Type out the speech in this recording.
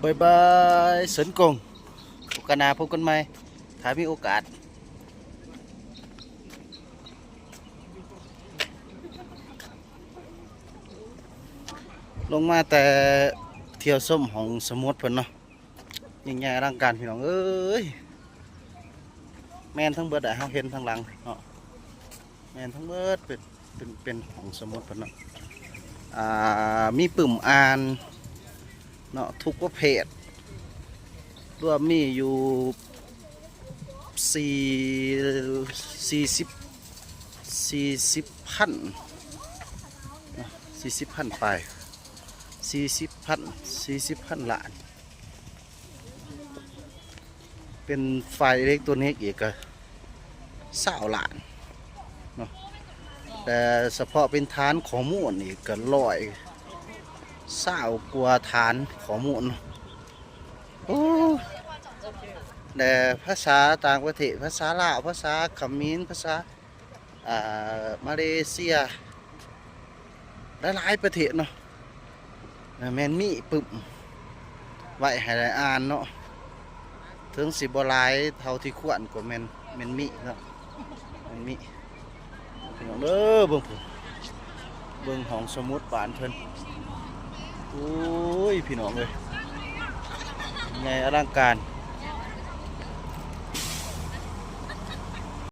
ບາຍບາຍ ເສີນກົງ ໂອກາດໜ້າພົບກັນໃໝ່ ຖ້າມີໂອກາດ. ລົງມາແຕ່ທ່ຽວຊົມຫ້ອງສະໝຸດເພິ່ນເນາະ ຍິ່ງໃຫຍ່ອະລັງການ ພີ່ນ້ອງເອີຍ. ແມ່ນທັງເບິດ ເຮົາເຫັນທາງຫຼັງເນາະ ແມ່ນທັງເບິດ ເປັນ ເປັນ ເປັນຫ້ອງສະໝຸດເພິ່ນເນາະ. ອ່າ ມີປຶ້ມອ່ານເນາະ ທຸກປະເພດ ລວມມີຢູ່ ສີ່ ສີ່ສິບ ສີ່ສິບພັນ ສີ່ສິບພັນປາຍ ສີ່ສິບພັນ ສີ່ສິບພັນລ້ານ. ເປັນຝ່າຍເອເລັກໂຕນິກອີກກະຊາວລ້ານເນາະ ແຕ່ສະເພາະເປັນຖານຂໍ້ມູນອີກກະຮ້ອຍຊາວກວ່າຖານຂໍ້ມູນເນາະ. ໂອ້ ແຕ່ພາສາຕ່າງປະເທດ ພາສາລາວ ພາສາຂະເໝນ ພາສາ ອ່າ ມາເລເຊຍ ຫຼາຍໆປະເທດເນາະ ແມ່ນມີປຶ້ມໄວ້ໃຫ້ໄດ້ອ່ານເນາະ. ເຖິງຊິບໍ່ຫຼາຍເທົ່າທີ່ຄວນກໍແມ່ນ ແມ່ນມີເນາະ ແມ່ນມີ. ພີ່ນ້ອງເດີ ເບິ່ງພຸ້ນ ເບິ່ງຫ້ອງສະໝຸດບ້ານເພິ່ນ. ໂອ້ຍ ພີ່ນ້ອງເອີຍ ໃຫຍ່ອະລັງການ.